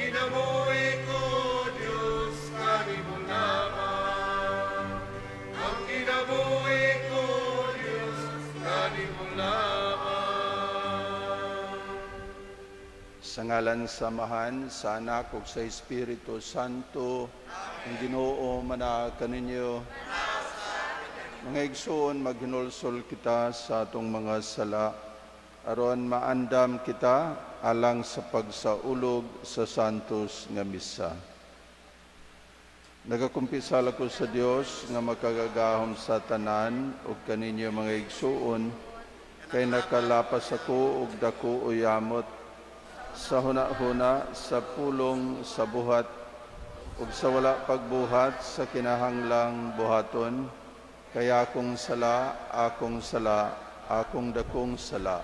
Kinabuhi ko, Diyos, kanimo lamang. Ang kinabuhi ko, Diyos, kanimo lamang. Sa ngalan sa Amahan, sa Anak ug sa Espiritu Santo, ang Ginoo manaa kaninyo. Mga igsoon, maghinulsol kita sa atong mga sala aron maandam kita alang sa pagsaulog sa Santos nga Misa. Nagakumpisal ako sa Dios nga makagagahom sa tanan ug kaninyo, mga igsoon, kay nakalapas ako og dako o yamot sa huna-huna, sa pulong, sa buhat, ug sa wala pagbuhat sa kinahanglang buhaton, kay akong sala, akong sala, akong dakong sala.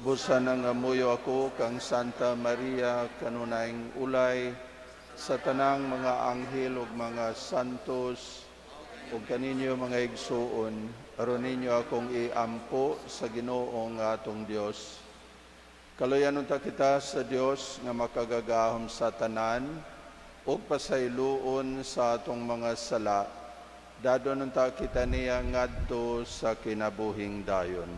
Busa nangamuyo ako kang Santa Maria, kanunayng ulay, sa tanang mga anghel ug mga santos, ug kaninyo, mga igsuon, aron ninyo akong iampo sa Ginoo nga atong Dios. Kaluyan unta kita sa Dios nga makagagahom sa tanan ug pasayloon sa atong mga sala. Dadon unta kita niya ngadto sa kinabuhing dayon.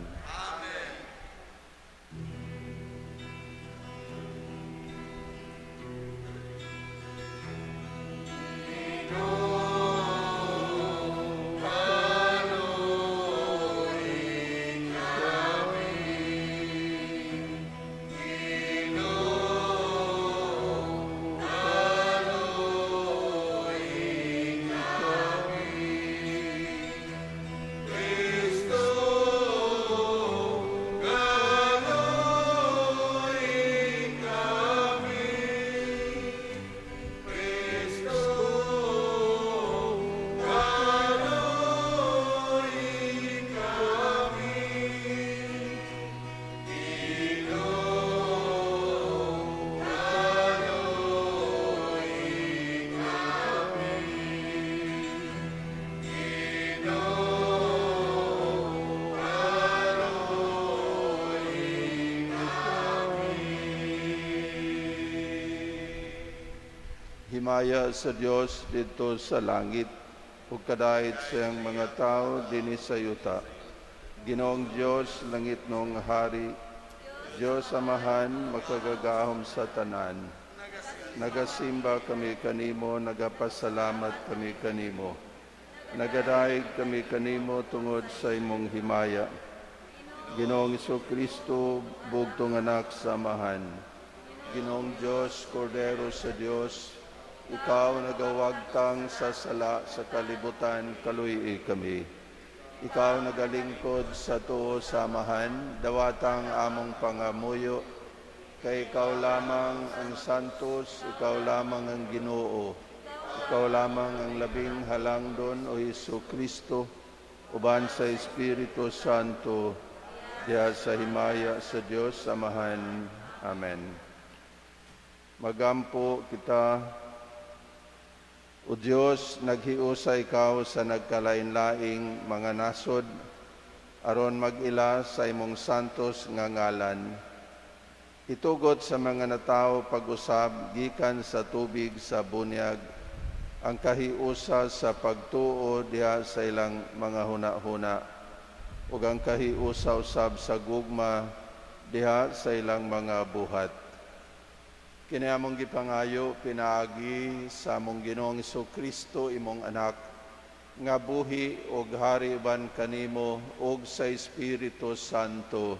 Kristo, kaloy kami. Kristo, kaloy kami. Ginoo, kaloy kami. Ginoo, kaloy kami. Himaya sa Dios didto sa langit ug kadait sa iyang mga tawo dinhi sa yuta. Ginoong Dios, langitnong hari, Dios Amahan, makagagahom sa tanan. Nagasimba kami kanimo, nagapasalamat kami kanimo. Nagadayeg kami kanimo tungod sa imong himaya. Ginoong Kristo, bugtong anak sa Amahan. Ginoong Dios, Kordero sa Dios, ikaw nagawagtang sa sala sa kalibutan, kaluy kami. Ikaw nagalingkod sa tuo sa Amahan, dawata ang among pangamuyo, kay ikaw lamang ang santos, ikaw lamang ang Ginoo, ikaw lamang ang labing halangdon, o Hesu Kristo, uban sa Espiritu Santo, diha sa himaya sa Dios Amahan. Amen. Magampo kita. O Dios, naghiusa ikaw sa nagkalain-laing mga nasod aron mag-ila sa imong santos nga ngalan. Itugot sa mga natawo pag-usab gikan sa tubig sa bunyag ang kahiusa sa pagtuo diha sa ilang mga huna-huna ug ang kahiusa usab sa gugma diha sa ilang mga buhat. Kini among gipangayo pinaagi sa among Ginoong Kristo, imong anak, nga buhi ug hari uban kanimo ug sa Espiritu Santo,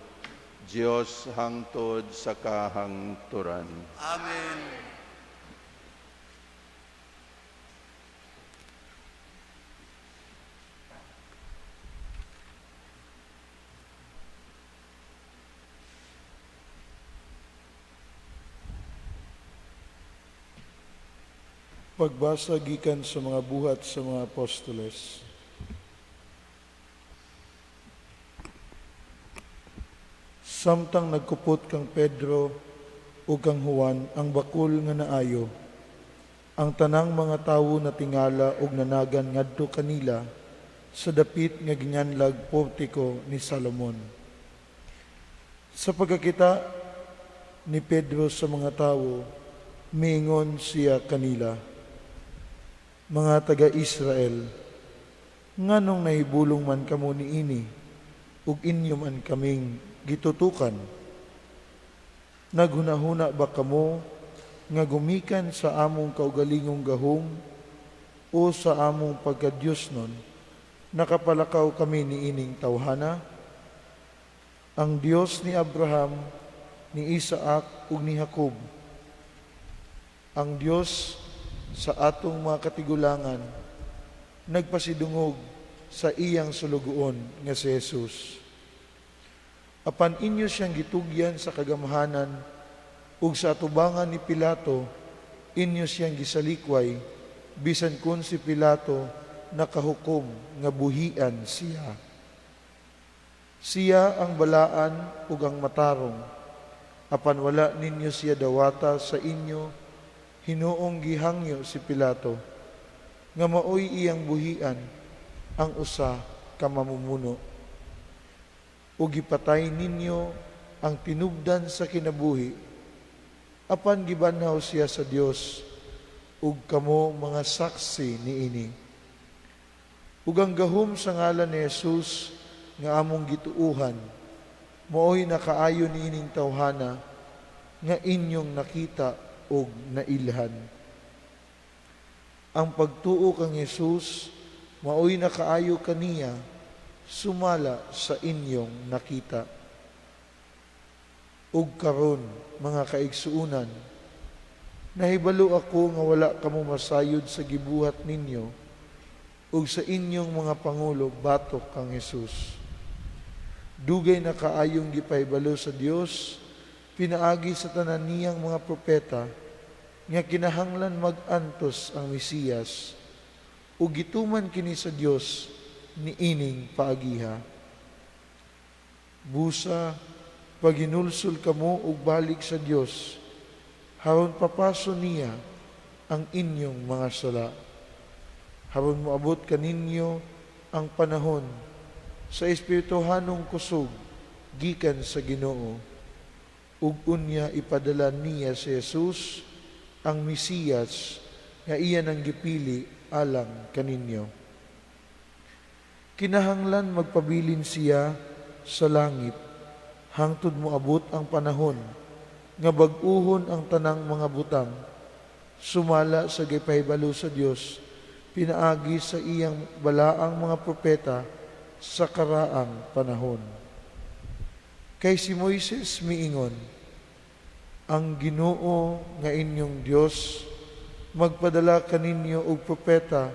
Dios hangtod sa kahangturan. Amen. Pagbasa gikan sa mga Buhat sa mga Apostoles. Samtang nagkupot kang Pedro ug kang Juan ang bakul nga naayo, ang tanang mga tawo natingala ug nanagan ngadto kanila sa dapit nga ginganlag Portiko ni Salomon. Sa pagkakita ni Pedro sa mga tawo, Miingon siya kanila, "Mga taga-Israel, nganong nahibulong man kamo niini ug inyo man kaming gitutukan? Naghunahuna ba kamo nga gumikan sa among kaugalingong gahom o sa among pagkadiyosnon nakapalakaw kami niining tawhana? Ang Dios ni Abraham, ni Isaac ug ni Jacob, ang Dios sa atong mga katigulangan, nagpasidungog sa iyang sulugoon nga si Jesus. Apan inyo siyang gitugyan sa kagamhanan ug sa atubangan ni Pilato inyo siyang gisalikway, bisan kun si Pilato nakahukom nga buhian siya. Siya ang balaan ug ang matarong, apan wala ninyo siya dawata sa inyo hinuong gihangyo si Pilato nga maoy iyang buhian ang usa ka mamumuno. Ug gipatay ninyo ang tinubdan sa kinabuhi, apan gibanhaw siya sa Dios, ug kamo mga saksi niini. Ug ang gahom sa ngalan ni Jesus nga among gituuhan maoy nakaayo niining tawhana nga inyong nakita ug nailhan. Ang pagtuo kang Jesus maoy nakaayo kaniya sumala sa inyong nakita. Ug karon, mga kaigsuonan, nahibalo ako nga wala kamo masayod sa gibuhat ninyo ug sa inyong mga pangulo batok kang Jesus. Dugay na kaayong gipahibalo sa Dios pinaagi sa tanan niyang mga propeta nga kinahanglan mag-antos ang Mesiyas, ug gituman kini sa Dios niining paagiha. Busa paghinulsol kamo ug balik sa Dios aron papaso niya ang inyong mga sala, aron moabot kaninyo ang panahon sa espirituhanong kusog gikan sa Ginoo, ug unya ipadala niya si Jesus ang Mesiyas nga iya nang gipili alang kaninyo. Kinahanglan magpabilin siya sa langit hangtod moabot ang panahon nga bag-uhon ang tanang mga butang sumala sa gipahibalo sa Dios pinaagi sa iyang balaang mga propeta sa karaang panahon. Kay si Moises miingon, 'Ang Ginoo nga inyong Dios magpadala kaninyo og propeta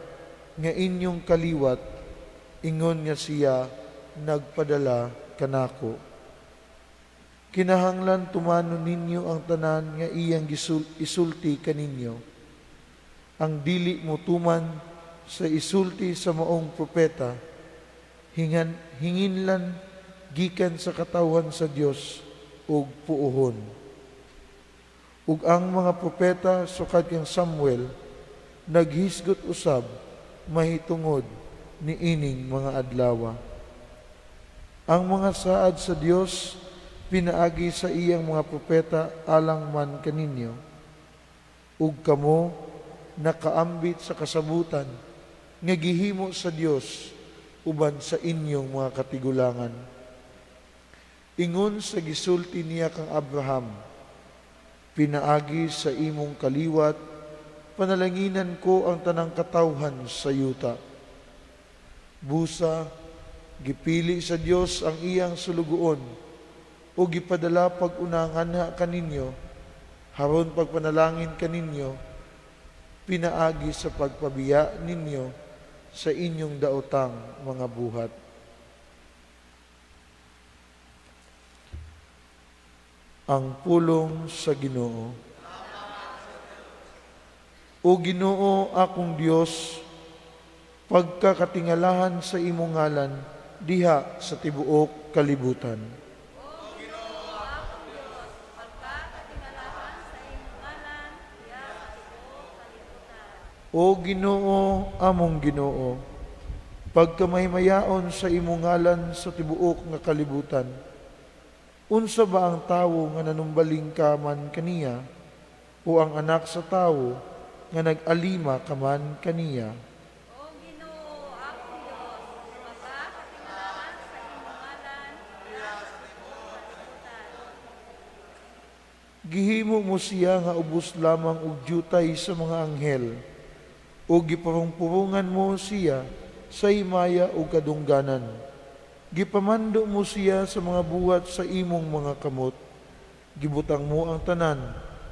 nga inyong kaliwat, ingon nga siya nagpadala kanako. Kinahanglan tumanon ninyo ang tanan nga iyang isulti kaninyo. Ang dili mo tuman sa isulti sa maong propeta, hinginlan gikan sa katawhan sa Dios og puohon. Ug ang mga propeta sukad kang Samuel naghisgot usab mahitungod niining mga adlawa. Ang mga saad sa Dios pinaagi sa iyang mga propeta alang man kaninyo. Ug kamo nakaambit sa kasabutan nga gihimo sa Dios uban sa inyong mga katigulangan. Ingon sa gisulti niya kang Abraham, 'Pinaagi sa imong kaliwat, panalanginan ko ang tanang katawhan sa yuta.' Busa, gipili sa Dios ang iyang sulugoon o gipadala pag-una nganha kaninyo, aron pagpanalangin kaninyo, pinaagi sa pagpabiya ninyo sa inyong daotang mga buhat." Ang pulong sa Ginoo. O Ginoo, akong Dios, pagkakatingalahan sa imong ngalan diha sa tibuok kalibutan. O Ginoo, akong Dios, pagkakatingalahan sa imong ngalan diha sa tibuok kalibutan. O Ginoo, among Ginoo, pagkamahimay-on sa imong ngalan sa tibuok nga kalibutan. Unsa ba ang tawo nga nanumbaling ka man kaniya? O ang anak sa tawo nga nag-alima ka man kaniya? O Ginoo, akong Dios, pagkakatingalahan sa imong ngalan diha sa tibuok kalibutan. Gihimo mo siya nga ubos lamang og dyutay sa mga anghel, ug gipurong-purungan mo siya sa himaya ug kadungganan. Gipamando mo siya sa mga buhat sa imong mga kamot. Gibutang mo ang tanan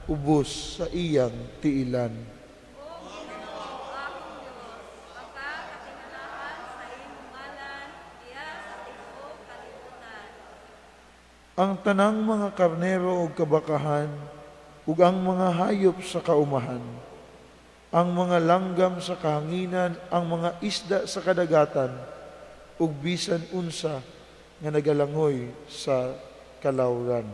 ubos sa iyang tiilan. O Ginoo, akong Dios, pagkakatingalahan sa imong ngalan diha sa tibuok kalibutan. Ang tanang mga karnero ug kabakahan ug ang mga hayop sa kaumahan, ang mga langgam sa kahanginan, ang mga isda sa kadagatan, ug bisan unsa nga nagalangoy sa kalawran.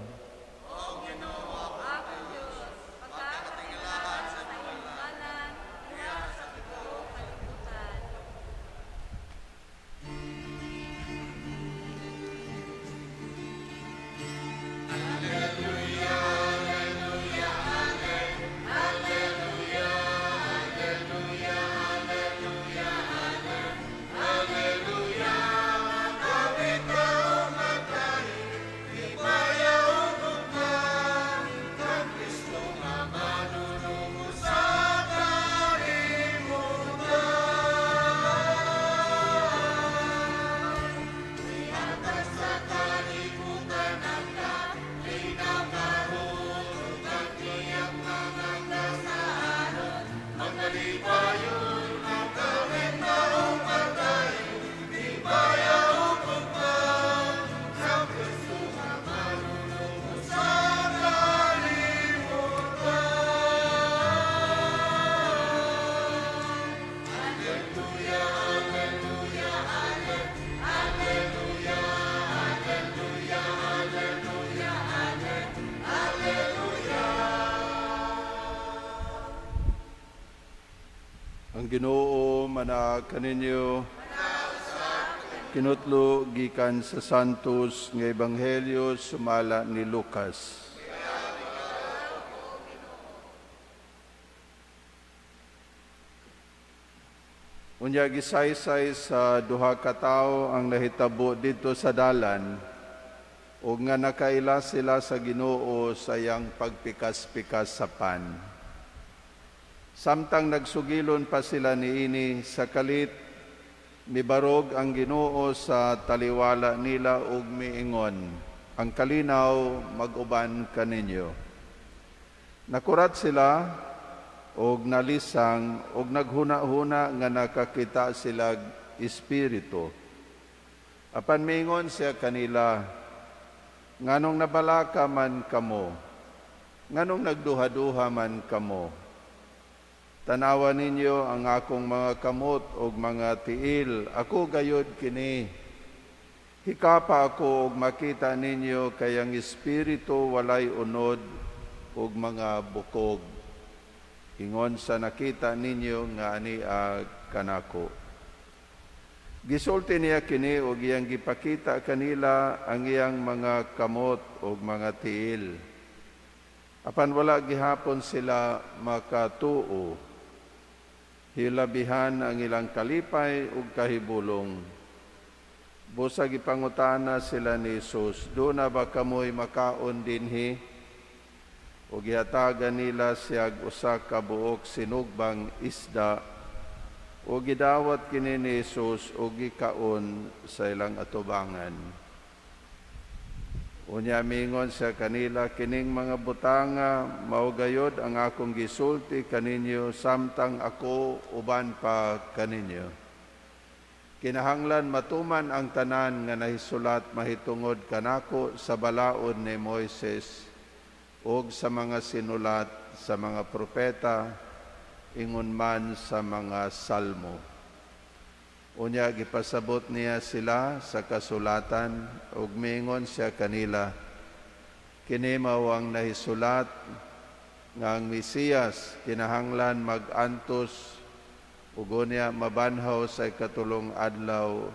O Ginoo, akong Dios, pagkakatingalahan sa imong ngalan diha sa tibuok kalibutan. Ang Ginoo manaa kaninyo. Kinutlo gikan sa Santos nga Ebanghelyo sumala ni Lucas. Unya gisaysay sa duha ka tawo ang nahitabo didto sa dalan ug nga nakaila sila sa Ginoo sa iyang pagpikas-pikas sa pan. Samtang nagsugilon pa sila niini sa kalit, mibarog ang Ginoo sa taliwala nila ug miingon, "Ang kalinaw mag-uban kaninyo." Nakurat sila og nalisang og naghuna-huna nga nakakita sila espiritu. Apan miingon siya kanila, "Nganong nabalaka man kamo? Nganong nagduha-duha man kamo? Tanawa ninyo ang akong mga kamot og mga tiil. Ako gayod kini. Hikapa ako og makita ninyo kay ang espiritu walay unod ug mga bukog. Ingon sa nakita ninyo nga ani kanako." Gisulti niya kini og iyang gipakita kanila ang iyang mga kamot ug mga tiil. Apan wala gihapon sila makatuo. Hilabihan ang ilang kalipay ug kahibulong. Busag gipangutana sila ni Jesus, "Duna ba kamoy makaon dinhi?" Ug gihatagan nila siya usa ka buok sinugbang isda, ug gidawat kini ni Jesus ug gikaon sa ilang atubangan. Unya mingon sa kanila, "Kining mga butanga mao gayod ang akong gisulti kaninyo samtang ako uban pa kaninyo. Kinahanglan matuman ang tanan nga nahisulat mahitungod kanako sa balaod ni Moises ug sa mga sinulat sa mga propeta, ingon man sa mga salmo." Unya gipasabot niya sila sa kasulatan ug miingon siya kanila, "Kini mao ang nahisulat nga ang Mesiyas kinahanglan mag-antos ug unya mabanhaw sa ikatulong adlaw,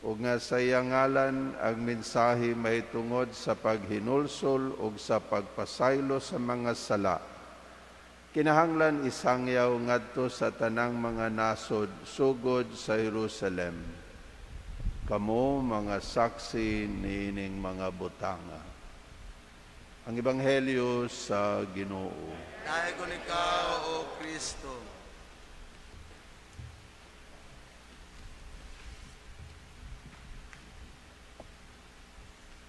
ug nga sa iyang ngalan ang mensahe mahitungod sa paghinulsol ug sa pagpasaylo sa mga sala Kinahanglan isangyaw ngadto sa tanang mga nasod sugod sa Jerusalem. Kamo mga saksi niining mga butanga. Ang Ebanghelyo sa Ginoo. Dayon ikaw, O Kristo.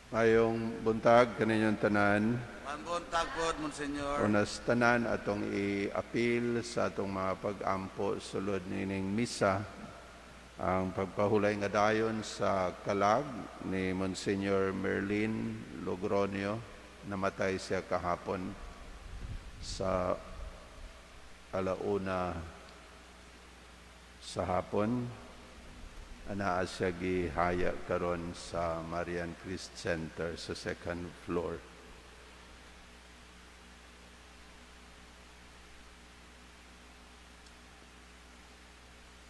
Ngayong buntag kaninyong tanan. Maayong buntag pod, Monsignor. Unas tanan atong i-apil sa atong mga pag-ampo sulod nining misa ang pagpahulay nga dayon sa kalag ni Monsignor Merlin Logronio. Namatay siya kahapon sa 1:00 sa hapon. Anaa siya gihaya karon sa Marian Christ Center sa second floor.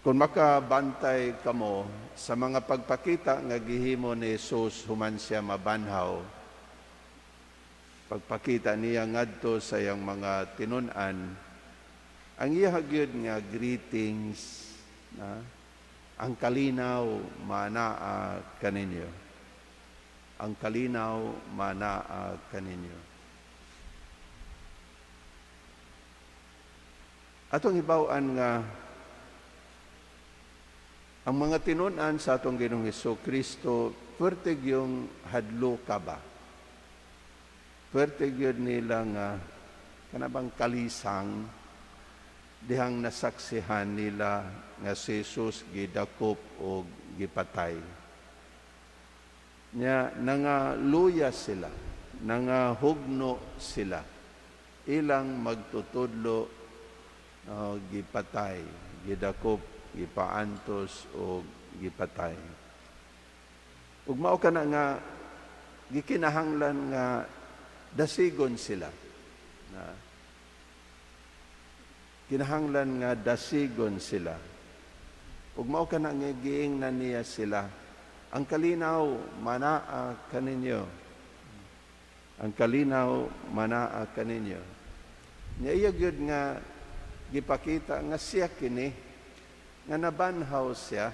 Kung makabantay kamo sa mga pagpakita nga gihimo ni Jesus human siya mabanhaw, pagpakita niya ngadto sa iyang mga tinun-an, ang iya gyud nga greetings na ang kalinaw manaa kaninyo. Ang kalinaw manaa kaninyo. Atong hibaw-an nga ang mga tinun-an sa atong Ginoong Hesus Kristo, puwerte yung hadlo ka ba? Puwerte gyud nila nga kanabang kalisang dihang nasaksihan nila nga si Jesus gidakop o gipatay. Nya nangaluya sila, nangahugno sila. Ilang magtutudlo gipatay, gidakop, gipaantos o gipatay. Ug mao kana nga gikinahanglan nga dasigon sila. Na kinahanglan nga dasigon sila. Ug mao kana nga giingnan niya sila, ang kalinaw manaa kaninyo. Ang kalinaw manaa kaninyo. Nya iya gyud nga gipakita nga siya kini nga nabanhaw siya.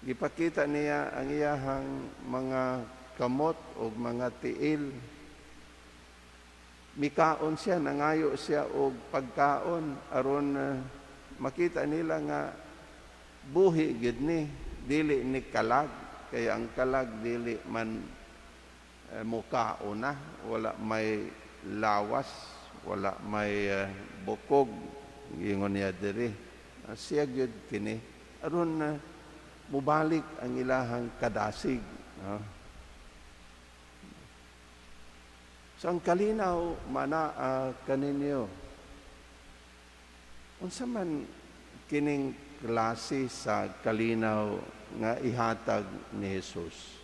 Gipakita niya ang iyahang mga kamot o mga tiil. Mikaon siya, nangayo siya og pagkaon aron makita nila nga buhi gid ni, dili ni kalag, kaya ang kalag dili man mukaon na, wala may lawas, wala may bukog, ingon niya diri. Siya gyud kini aron mubalik ang ilahang kadasig. So ang kalinaw manaa kaninyo. Unsa man kining klase sa kalinaw nga ihatag ni Jesus?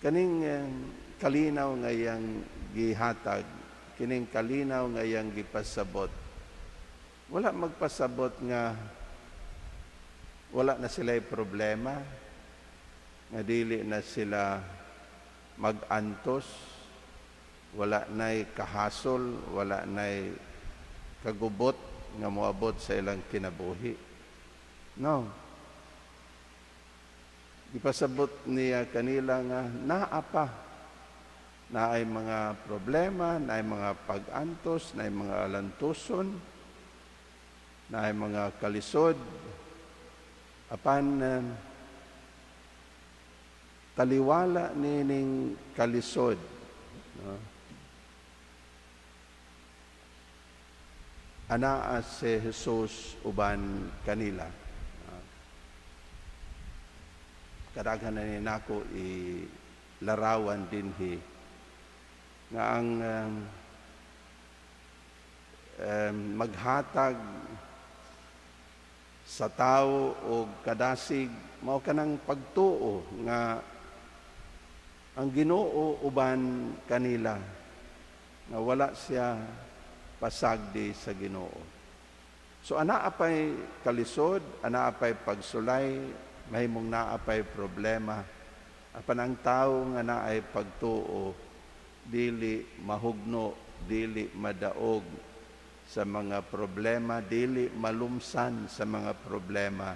Kaning kalinaw nga iyang gihatag, kining kalinaw nga iyang gipasabot, wala magpasabot nga wala na sila'y problema, nga dili na sila mag-antos, wala na'y kahasol, wala na'y kagubot nga moabot sa ilang kinabuhi. No. Ipasabot niya kanila nga naa pa. Naay mga problema, naay mga pag-antos, naay mga alantuson, naay mga kalisod. Apan taliwala nining kalisod, no? Anaa si Jesus uban kanila. Kadaghan na ni nako ilarawan dinhi nga ang maghatag sa tao o kadasig mao kanang pagtuo nga ang Ginoo uban kanila, nga wala siya pasagdi sa Ginoo. So anaa pay kalisod, anaa pay pagsulay, mahimong naa pay problema. Apan ang tao nga naay pagtuo, Dili mahugno, dili madaog sa mga problema, dili malumsan sa mga problema,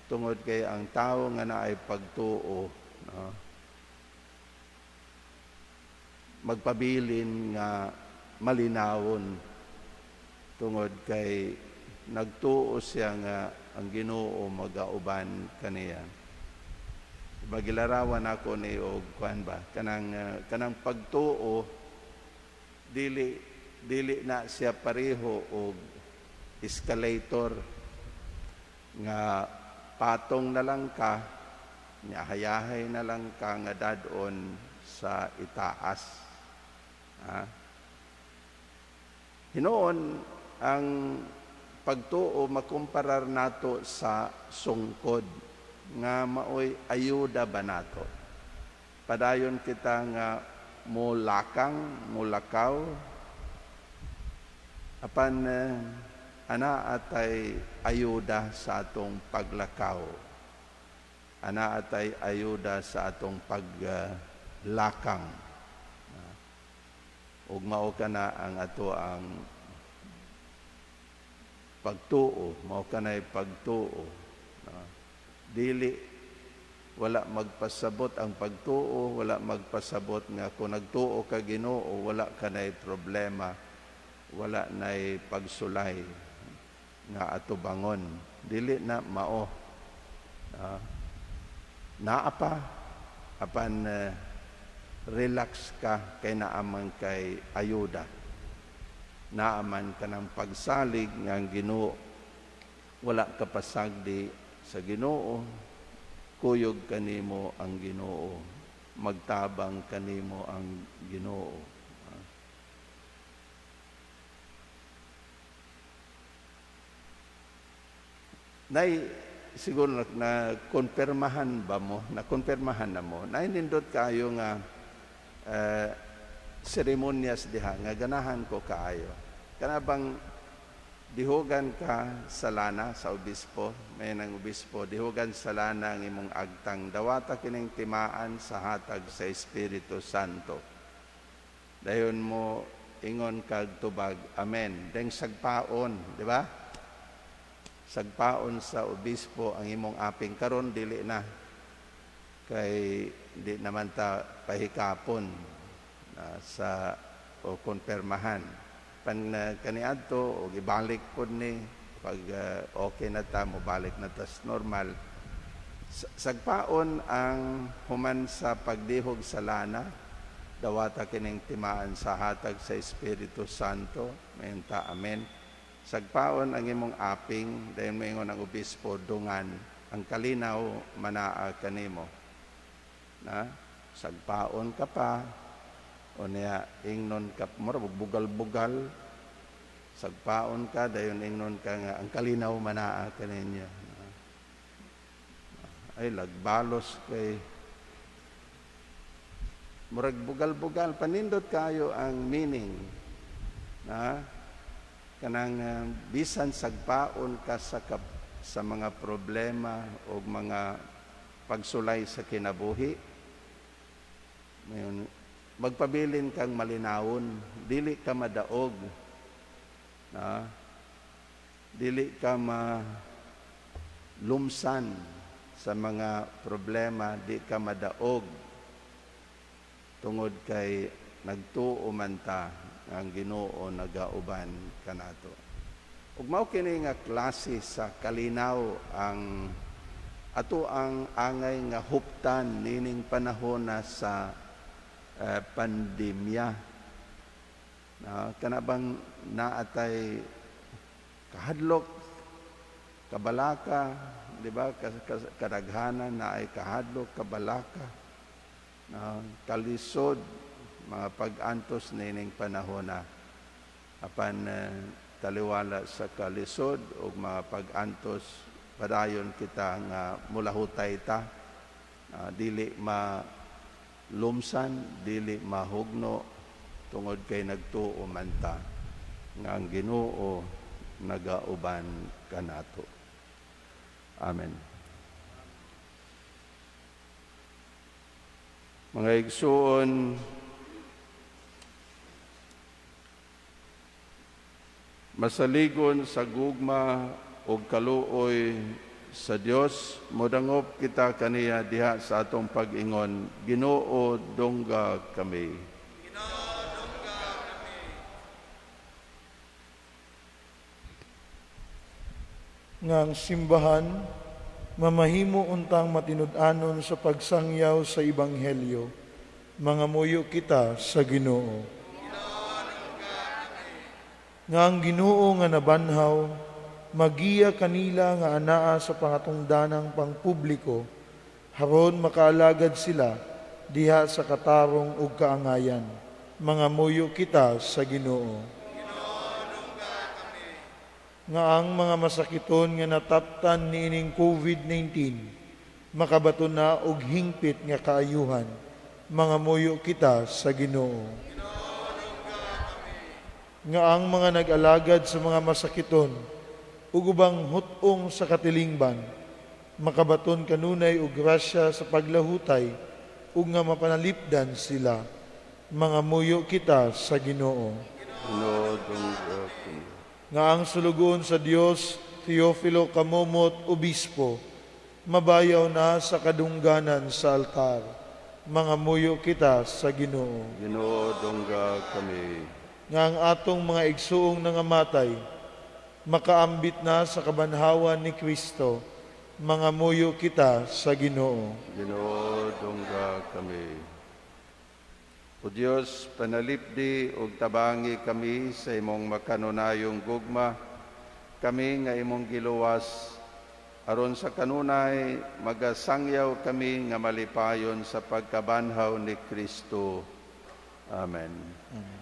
tungod kay ang tao nga naay pagtuo, no, magpabilin nga malinawon tungod kay nagtuo siya nga ang Ginoo magauban kaniya. Bagilarawan ako ni og kuan ba, kanang pagtuo, dili na siya pareho og escalator nga patong na lang ka, hayahay na lang ka nga dadon sa itaas. Ha? Hinuon ang pagtuo makumparar nato sa sungkod nga maoy ayuda ba nato. Padayon kita nga mulakang, mulakaw, apan ana atay ayuda sa atong paglakaw. Ana atay ayuda sa atong paglakang. Ug mao kana ang ato ang pagtuo, mao kanay pagtuo. Dili, wala magpasabot ang pagtuo, wala magpasabot nga kung nagtuo ka Ginoo, wala kanay problema, wala nay pagsulay nga atubangon. Dili na mao. Naa pa, apan relax ka kay naaman kay ayuda. Naaman ka ng pagsalig nga ang Ginoo. Wala ka pasagdi sa Ginoo, kuyog kanimo ang Ginoo, magtabang kanimo ang Ginoo. Nay, siguro na konfirmahan ba mo? Na konfirmahan na mo? Nay, nindot kayo nga seremonyas diha nga ganahan ko kaayo. Kana bang dihugan ka sa lana sa obispo, may nang obispo, dihugan sa lana ang imong agtang, dawata kining timaan sa hatag sa Espiritu Santo. Dayon mo ingon kag tubag, amen. Deng sagpaon, di ba? Sagpaon sa obispo ang imong aping karon, dili na kay di naman ta pahikapon sa o konfirmahan. Pan kaniadto og ibalik pod ni pag okay na ta, mobalik na tas normal. Sagpaon ang human sa pagdihog sa lana, dawata kining timaan sa hatag sa Espiritu Santo, mayunta amen. Sagpaon ang imong aping, dayon moingon ang obispo, dungan ang kalinaw manaa kanimo. Na sagpaon ka pa, o niya ingnon ka, mura bugal-bugal, sagpaon ka, dayon ingnon ka nga ang kalinaw manaa kaninyo. Ay lagbalos kay murag bugal-bugal, panindot kayo ang meaning na kanang bisan sagpaon ka sa mga problema o mga pagsulay sa kinabuhi, mayon, magpabilin kang malinawon, dili ka madaog, na dili ka malumsan sa mga problema, di ka madaog tungod kay nagtuo man ta ang Ginoo nagauban kanato. Ug mao kini nga klase sa kalinaw ang ato ang angay nga huptan nining panahon na sa pandemya. Na kana bang naatay kahadlok, kabalaka, di ba? Kadaghanan na ay kahadlok, kabalaka, na kalisod, mga pag-antos nining panahon na. Apan taliwala sa kalisod o mga pag-antos, padayon kita nga mulahutay ta, dili malumsan, dili mahugno, tungod kay nagtuo man ta nga ang Ginoo nagauban kanato. Amen. Mga igsuon, Masaligon sa gugma ug kaluoy sa Dios, modangop kita kaniya diha sa atong pag-ingon, Ginoo, dungga kami. Nga ang simbahan mamahimo untang matinud-anon sa pagsangyaw sa ebanghelyo. Mangamuyo kita sa Ginoo. Nga ang Ginoo nga nabanhaw magiya kanila nga anaa sa pangatungdanang pangpubliko, haron makaalagad sila diha sa katarong ug kaangayan. Mangamuyo kita sa Ginoo. Nga ang mga masakiton nga nataptan niining COVID-19 makabaton na og hingpit nga kaayuhan. Mangamuyo kita sa Ginoo. Nga ang mga nag-alagad sa mga masakiton ug ubang hut-ong sa katilingban makabaton kanunay og grasya sa paglahutay ug nga mapanalipdan sila. Mangamuyo kita sa Ginoo. Ginoo, dungga kami. Nga ang sulugoon sa Dios, Teofilo Camomot, Obispo, mabayaw na sa kadungganan sa altar. Mangamuyo kita sa Ginoo. Ginoo, dungga kami. Nga ang atong mga igsuong nangamatay makaambit na sa kabanhawan ni Kristo. Mangamuyo kita sa Ginoo. Ginoo, dungga kami. O Dios, panalipdi ug tabangi kami sa imong makanunayong gugma, kami nga imong giluwas, aron sa kanunay magasangyaw kami nga malipayon sa pagkabanhaw ni Kristo. Amen. Amen.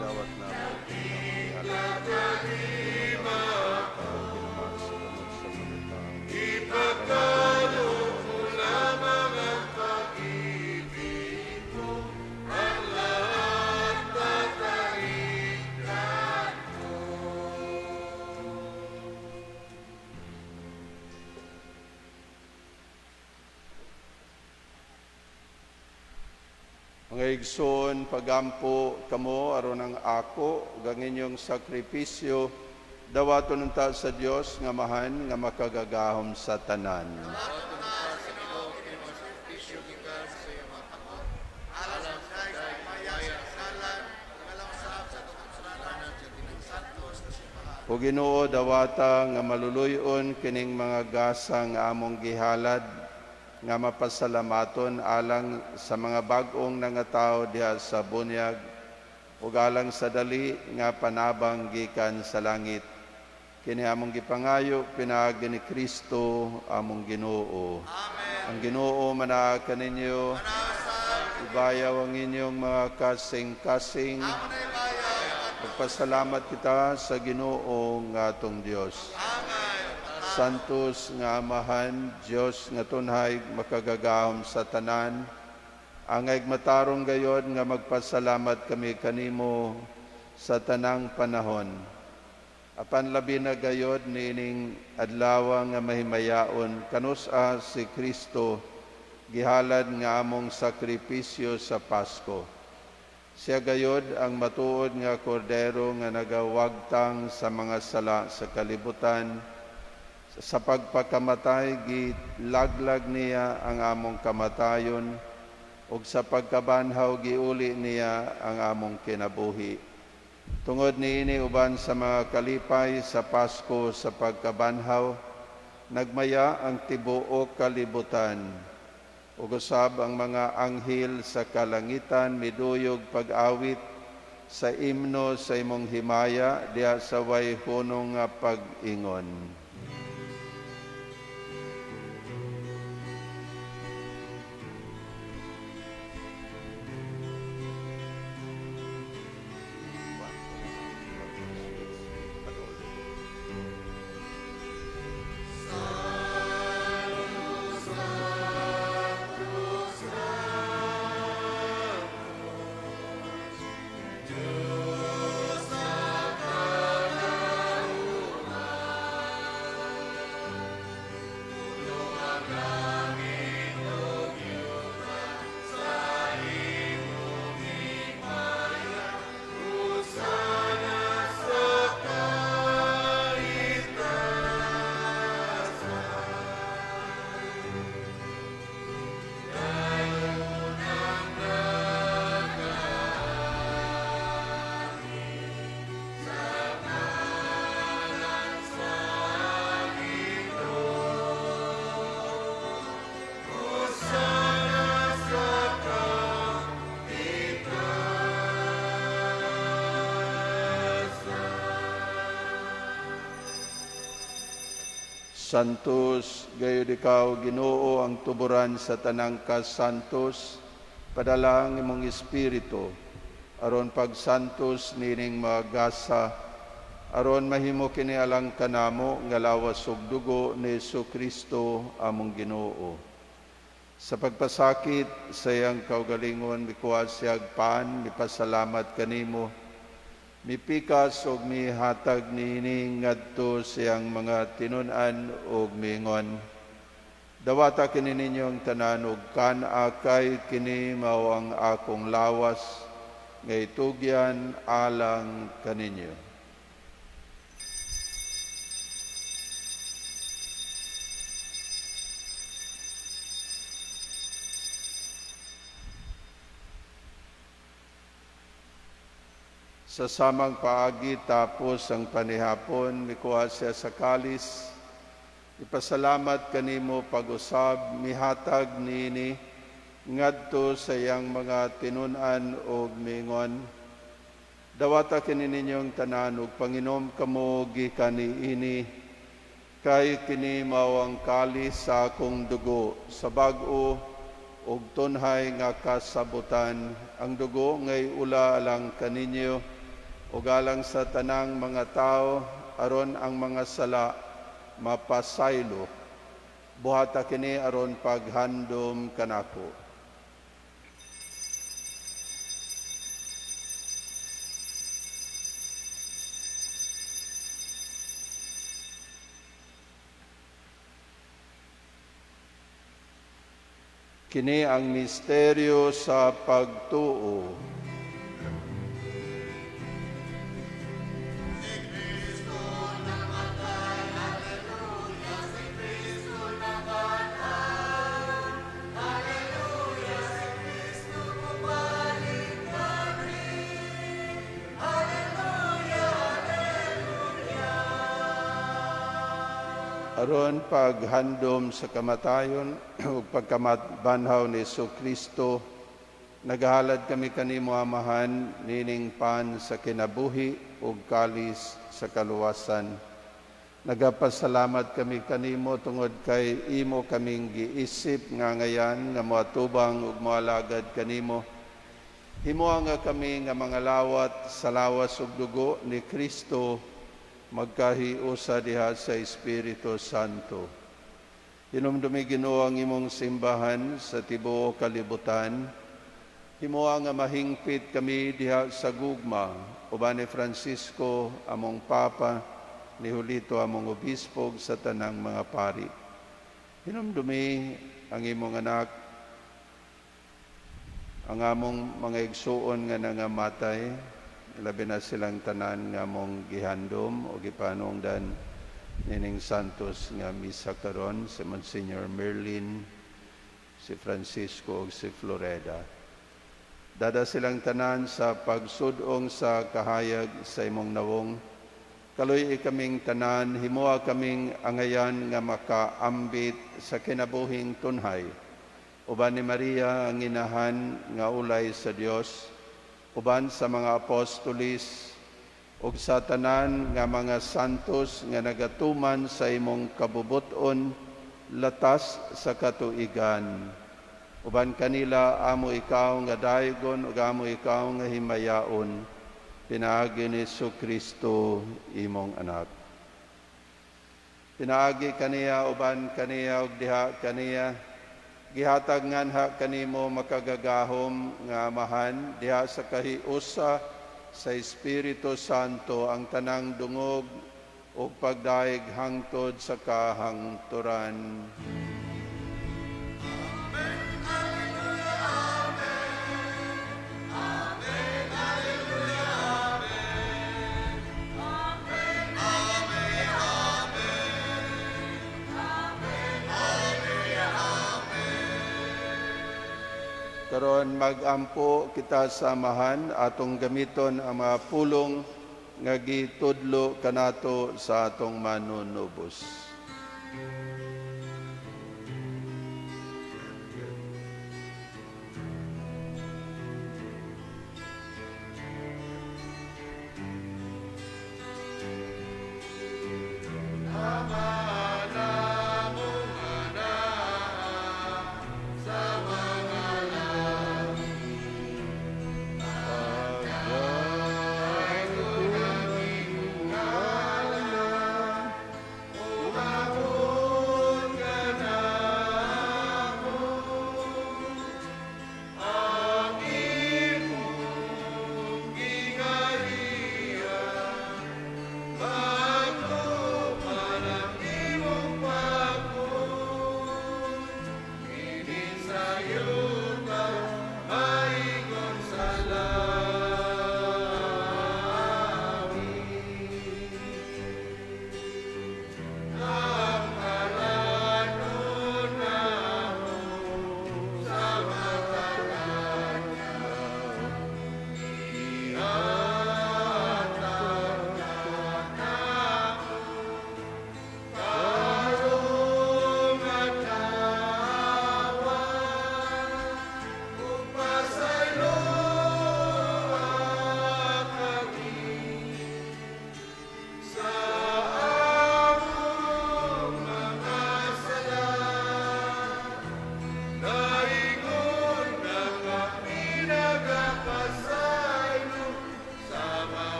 Dawat na mo Ipagkaloob mo lamang ang pag-ibig mo, ang lahat tatalikdan ko. Mga igsoon, pagampo kamo aron ang ako ug ang inyong sakripisyo dawaton unta sa Dios nga Amahan nga makagagahom sa tanan. O Ginoo, dawata nga maluluy-on kining mga gasa nga among gihalad nga mapasalamaton alang sa mga bag-ong nangatao diha sa bunyag ug alang sa dali nga panabang gikan sa langit. Kini among gipangayo pinaagi ni Kristo among Ginoo. Amen. Ang Ginoo manaa kaninyo. Ibayaw ang inyong mga kasing-kasing. Magpasalamat kita sa Ginoo nga atong Dios. Santos nga Amahan, Dios nga tunhay makagagahom sa tanan, angay matarong gayod nga magpasalamat kami kanimo sa tanang panahon. Apan labi na gayod niining adlaw nga mahimayaon kanus-a si Kristo gihalad nga among sakripisyo sa Pasko. Siya gayod ang matuod nga kordero nga nagawagtang sa mga sala sa kalibutan. Sa pagpakamatay gilaglag niya ang among kamatayon ug sa pagkabanhaw giuli niya ang among kinabuhi. Tungod niini, uban sa mga kalipay sa Pasko sa pagkabanhaw, nagmaya ang tibuok kalibutan. Ug usab ang mga anghel sa kalangitan miduyog pag-awit sa imno sa imong himaya diha sa way hunong nga pag-ingon. Santos, gayud ikaw, Ginoo, ang tuburan sa tanang kasantos, padala ang imong espiritu aron pagsantos nining mga gasa, aron mahimo kini alang kanamo nga lawas ug dugo ni Kristo among Ginoo. Sa pagpasakit sa iyang kaugalingon, mikuha siyag pan, mipasalamat kanimo, mipikas og mihatag niini ngadto siyang mga tinun-an og miingon: "Dawata kini ninyong tanan ug kan-a, kay kini mao ang akong lawas nga itugyan alang kaninyo." Sa samang paagi, tapos ang panihapon, mikuha siya sa kalis, ipasalamat kanimo pag-usab, mihatag niini ngadto sa iyang mga tinun-an og miingon: "Dawata kini ninyong tanan ug panginom kamo gikan niini, kay kini mao ang kalis sa akong dugo sa bag-o ug tunhay nga kasabutan, ang dugo ngay ula alang kaninyo ug alang sa tanang mga tawo aron ang mga sala mapasaylo. Buhata kini aron paghandom kanako." Kini ang misteryo sa pagtuo. Aron paghandom sa kamatayon ug pagkabanhaw ni Kristo, nagahalad kami kanimo, Amahan, nining pan sa kinabuhi ug kalis sa kaluwasan. Nagapasalamat kami kanimo tungod kay imo kaming giisip nga ngayan nga moatubang ug moalagad kanimo. Himoa nga kami nga mga lawat sa lawas ug dugo ni Kristo magkahiusa diha sa Espiritu Santo. Hinumdumi, Ginoo, ang imong simbahan sa tibuok kalibutan. Himoa nga mahingpit kami diha sa gugma uban ni Francisco among Papa, ni Julito among obispo ug sa tanang mga pari. Hinumdumi ang imong anak, ang among mga igsuon nga nangamatay, labi na silang tanan nga among gihandom o gipanungdan nining Santos nga misa karon, si Monsignor Merlin, si Francisco ug si Floreda. Dada silang tanan sa pagsudong sa kahayag sa imong nawong. Kaluy-i kaming tanan, himoa kaming angayan nga makaambit sa kinabuhing tunhay. Uban ni Maria ang inahan nga ulay sa Dios, uban sa mga apostolis ug sa tanan nga mga santos nga nagatuman sa imong kabubut-on latas sa katuigan. Uban kanila amo ikaw nga daygon ug amo ikaw nga himayaon, pinaagi ni Kristo imong anak. Pinaagi kaniya, uban kaniya ug diha kaniya, gihatag nganha kanimo makagagahom nga Amahan diha sa kahiusa sa Espiritu Santo ang tanang dungog ug pagdayeg hangtod sa kahangturan. Karon magampo kita sa Amahan, atong gamiton ang mga pulong nga gitudlo kanato sa atong manunubos.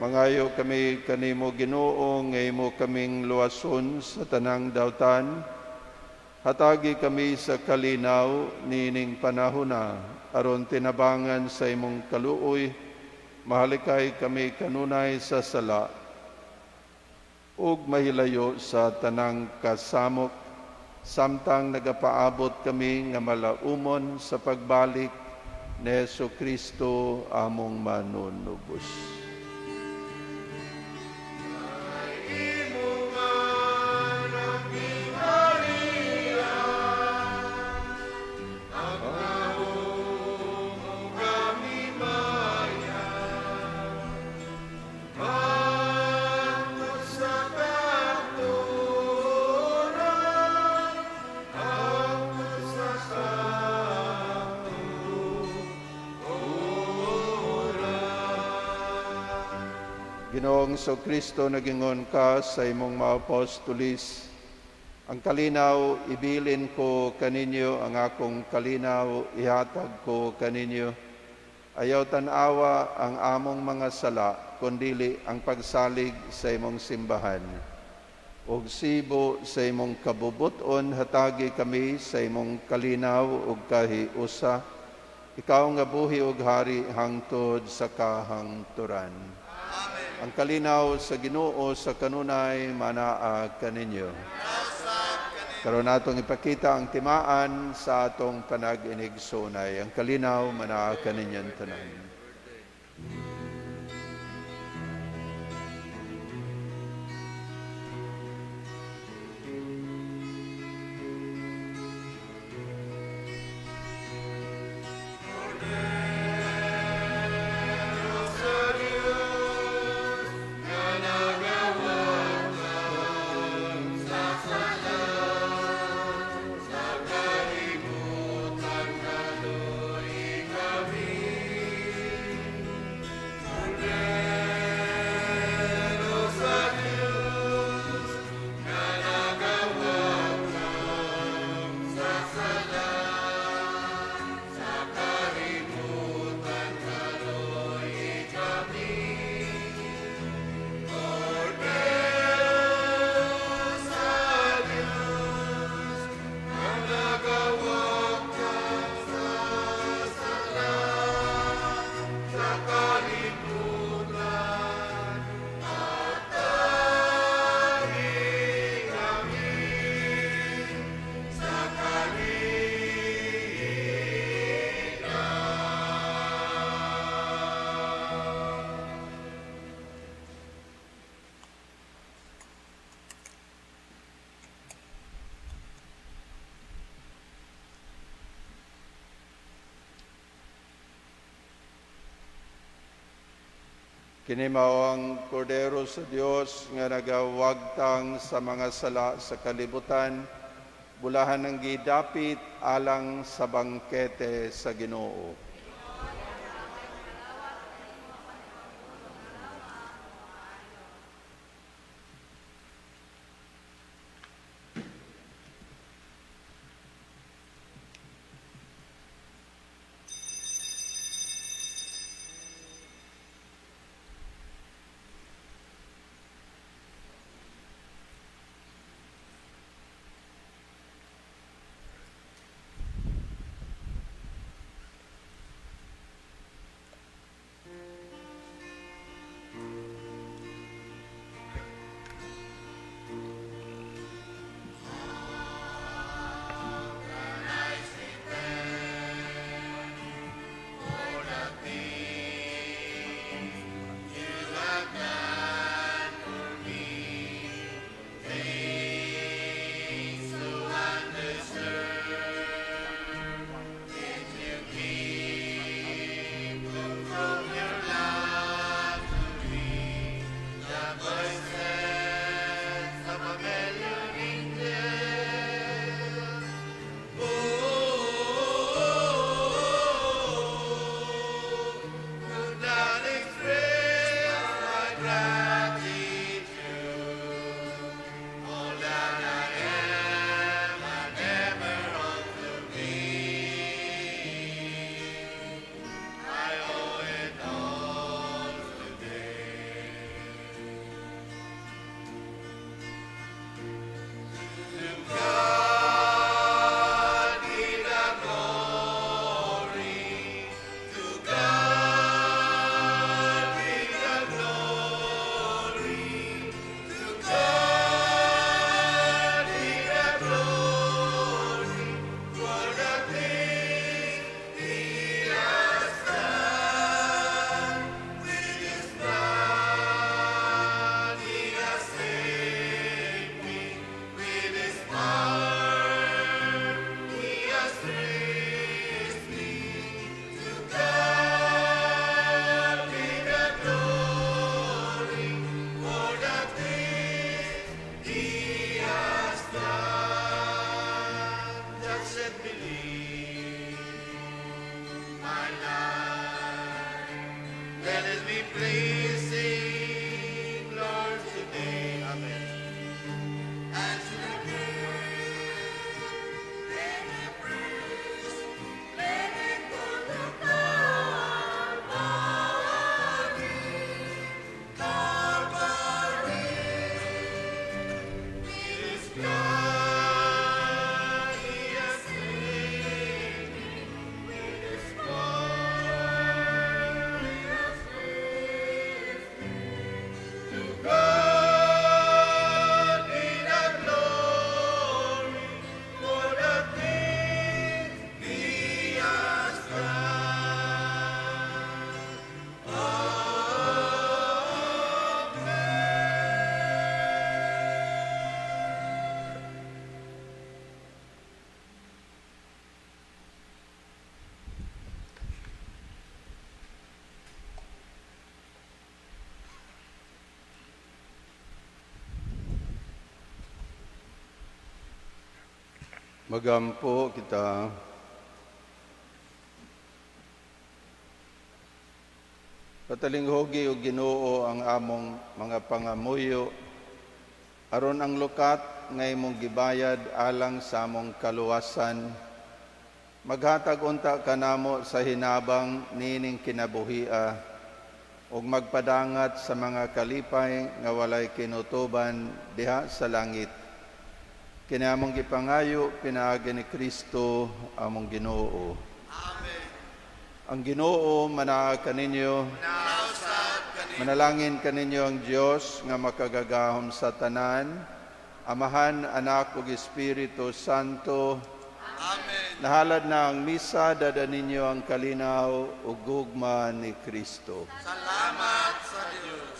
Mangayo kami kanimo, Ginoo, nga imo kaming luwason sa tanang dautan. Hatagi kami sa kalinaw niining panahona aron tinabangan sa imong kaluoy mahalikay kami kanunay sa sala ug mahilayo sa tanang kasamok samtang nagapaabot kami nga malaumon sa pagbalik ni Hesus Kristo among manunubos. Ginoong Kristo, nagingon ka sa imong mga apostolis, "Ang kalinaw ibilin ko kaninyo, ang akong kalinaw ihatag ko kaninyo." Ayaw tan-awa ang among mga sala, kundili ang pagsalig sa imong simbahan. Ug sibo sa imong kabubuton, hatagi kami sa imong kalinaw ug kahiusa. Ikaw nga buhi ug hari hangtod sa kahangturan. Amen. Ang kalinaw sa Ginoo sa kanunay manaa kaninyo. Karon natong ipakita ang timaan sa atong panag-inigsoonay. Ang kalinaw manaa kaninyong tanan. Kini mao ang Kordero sa Dios nga nagawagtang sa mga sala sa kalibutan, bulahan ang gidapit alang sa bangkete sa Ginoo. Let it be pleasing, Lord, today. Amen. And to the King and the priest, let it go to God. Magampo kita. Patalinghugi o Ginoo ang among mga pangamuyo aron ang lukat nga imong gibayad alang sa among kaluwasan maghatag unta kanamo sa hinabang niining kinabuhia ug magpadangat sa mga kalipay nga walay kinutuban diha sa langit. Kini among gipangayo pinaagi ni Kristo among Ginoo. Amen. Ang Ginoo manaa kaninyo. Nausab kaninyo. Manalangin kaninyo ang Dios nga makagagahom sa tanan, Amahan, Anak ug Espiritu Santo. Amen. Nahalad na ang misa, dada ninyo ang kalinaw ug gugma ni Kristo. Salamat sa Diyos.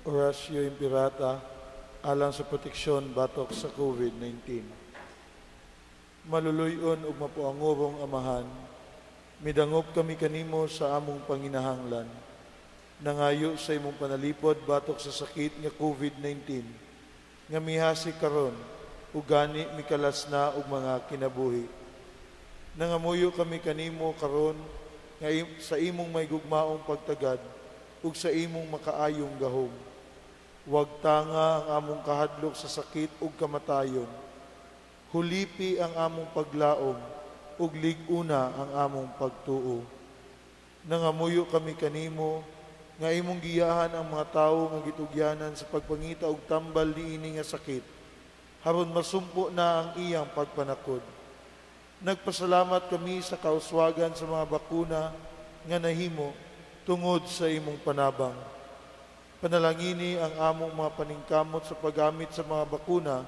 Oratio Imperata alang sa proteksyon batok sa COVID-19. Maluluy-on ug mapuangurong Amahan, midangop kami kanimo sa among panginahanglan. Nangayo sa imong panalipod batok sa sakit nga COVID-19 nga mihasi karon ug gani mikalas na og mga kinabuhi. Nangamuyo kami kanimo karon nga sa imong may gugmaong pagtagad ug sa imong makaayong gahom. Wag tanga ang among kahadlok sa sakit ug kamatayon. Hulipi ang among paglaom ug lig-una ang among pagtuo. Nangamuyo kami kanimo nga imong giyahan ang mga tawo nga gitugyanan sa pagpangita og tambal niini nga sakit, aron masumpo na ang iyang pagpanakod. Nagpasalamat kami sa kauswagan sa mga bakuna nga nahimo tungod sa imong panabang. Panalangini ang among mga paningkamot sa paggamit sa mga bakuna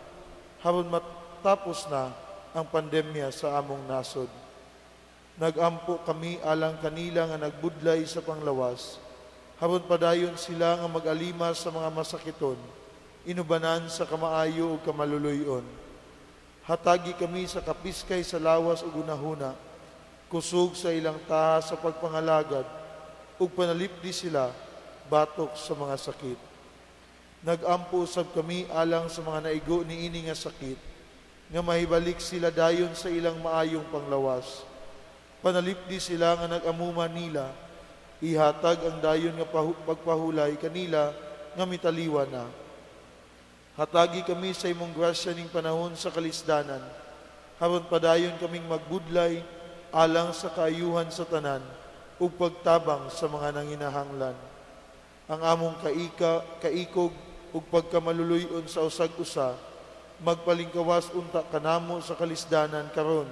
aron matapos na ang pandemya sa among nasod. Nagampo kami alang kanila nga nagbudlay sa panglawas, aron padayon sila nga mag-alima sa mga masakiton, inubanan sa kamaayo ug kamaluluyon. Hatagi kami sa kapiskay sa lawas ug hunahuna, kusog sa ilang taha sa pagpangalagad, ug panalipdi sila batok sa mga sakit. Nagampo usab kami alang sa mga naigo niini nga sakit, nga mahibalik sila dayon sa ilang maayong panglawas. Panalipdi sila nga nag-amuma nila, ihatag ang dayon nga pagpahulay kanila nga mitaliwa na. Hatagi kami sa imong grasya ning panahon sa kalisdanan, aron padayon kaming magbudlay alang sa kaayuhan sa tanan ug pagtabang sa mga nanginahanglan. Ang among kaikog ug pagkamaluluy-on sa usag-usa, magpalingkawas unta kanamo sa kalisdanan karon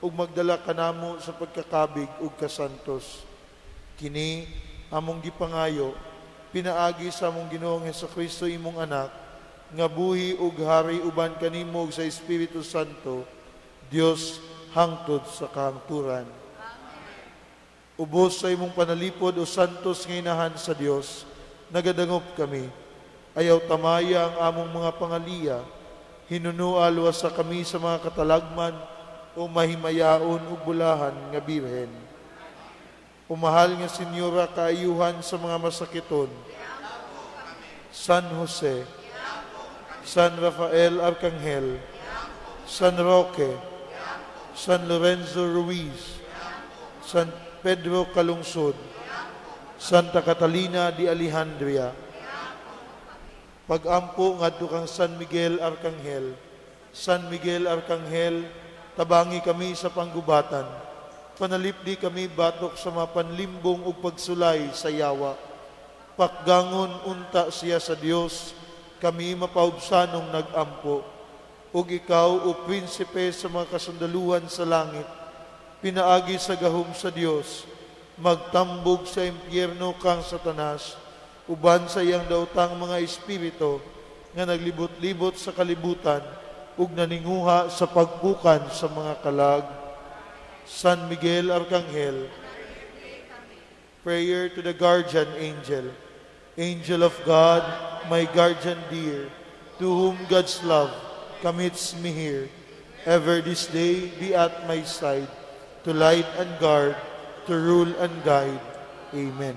ug magdala kanamo sa pagkakabig ug kasantos. Kini among gipangayo pinaagi sa among Ginoong Hesukristo imong anak nga buhi ug hari uban kanimo ug sa Espiritu Santo, Dios hangtod sa kahangturan. Ubos sa imong panalipod o santos nga inahan sa Dios, nagadangop kami. Ayaw tamaya ang among mga pangaliya, hinunua luwasa kami sa mga katalagman o mahimayaon ug bulahan nga birhen. O mahal nga Senyora kaayuhan sa mga masakiton, San Jose, San Rafael Arcangel, San Roque, San Lorenzo Ruiz, San Pedro Calungsod, Santa Catalina de Alejandria. Pagampo ngadto kang San Miguel Arcangel. San Miguel Arcangel, tabangi kami sa panggubatan. Panalipdi kami batok sa mga panlimbong ug pagsulay sa yawa. Pakgangon unta siya sa Dios, kami mapaubsanong nagampo. Ug ikaw, o prinsipe sa mga kasundaluhan sa langit, pinaagi sa gahom sa Dios, magtambog sa impyerno kang Satanas, uban sa iyang daotang mga espiritu nga naglibot-libot sa kalibutan ug naninguha sa pagpukan sa mga kalag. San Miguel Arcangel, prayer to the guardian angel. Angel of God, my guardian dear, to whom God's love commits me here, ever this day be at my side, to light and guard, to rule and guide. Amen.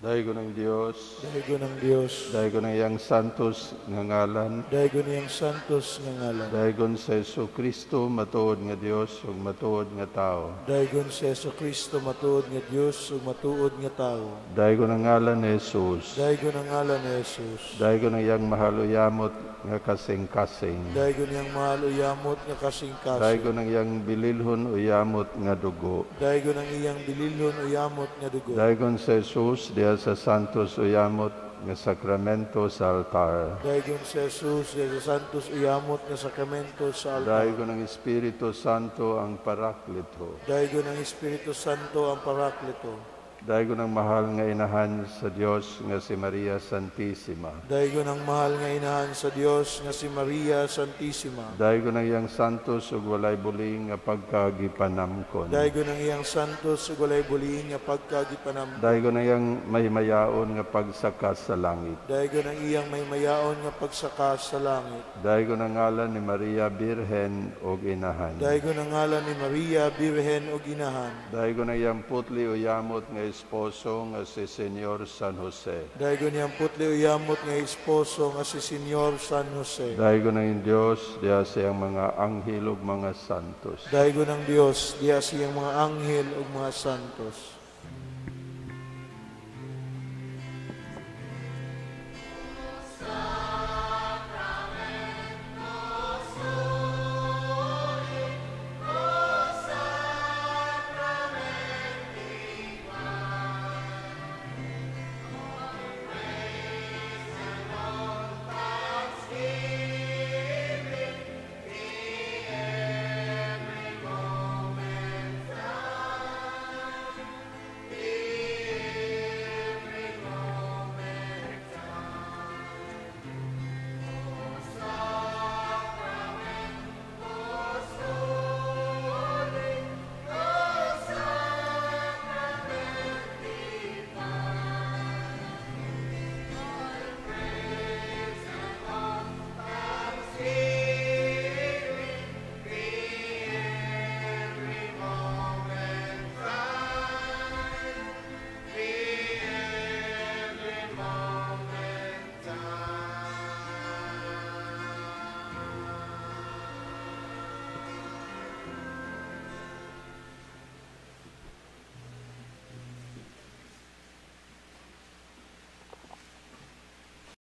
Daygon ang Dios, Daygon ang Dios, daygon ang iyang santos nga ngalan, daygon iyang santos nga ngalan, daygon sa Hesus Kristo matuod nga Dios ug matuod nga tao. Daygon sa Hesus Kristo matuod nga Dios ug matuod nga tao. Daygon ang ngalan ni Jesus. Daygon ang ngalan ni Jesus. Daygon ang iyang mahal uyamot nga kasing-kasing. Daygon iyang mahal uyamot nga kasing-kasing. Daygon ang iyang bililhon uyamot nga dugo. Daygon ang iyang bililhon uyamot nga dugo. Daygon sa Jesus diha sa santos uyamot nga sakramento sa altar. Daygon sa Jesus diha sa santos uyamot nga sakramento sa altar. Daygon ang Espiritu Santo ang Parakleto. Daygon ang Espiritu Santo ang Parakleto. Daygon ang mahal nga inahan sa Dios nga si Maria Santissima. Daygon ang mahal nga inahan sa Dios nga si Maria Santissima. Daygon ang iyang santos ug walay buling nga pagkagipanamkon. Daygon ang iyang santos ug walay buliin nga pagkagipanam. Daygon ang iyang mahimayaon nga pagsaka sa langit. Daygon ang iyang maymayaon nga pagsaka sa langit. Daygon ang ngalan ni Maria Birhen ug Inahan. Daygon ang ngalan ni Maria Birhen ug Inahan. Daygon ang iyang putli uyamot nga esposo nga si Senyor San Jose. Daygon iyang putli uyamot nga esposo nga si Senyor San Jose. Daygon ang iyang Dios diha sa iyang mga anghel ug mga santos. Daygon ang Dios diha sa iyang mga anghel ug mga santos.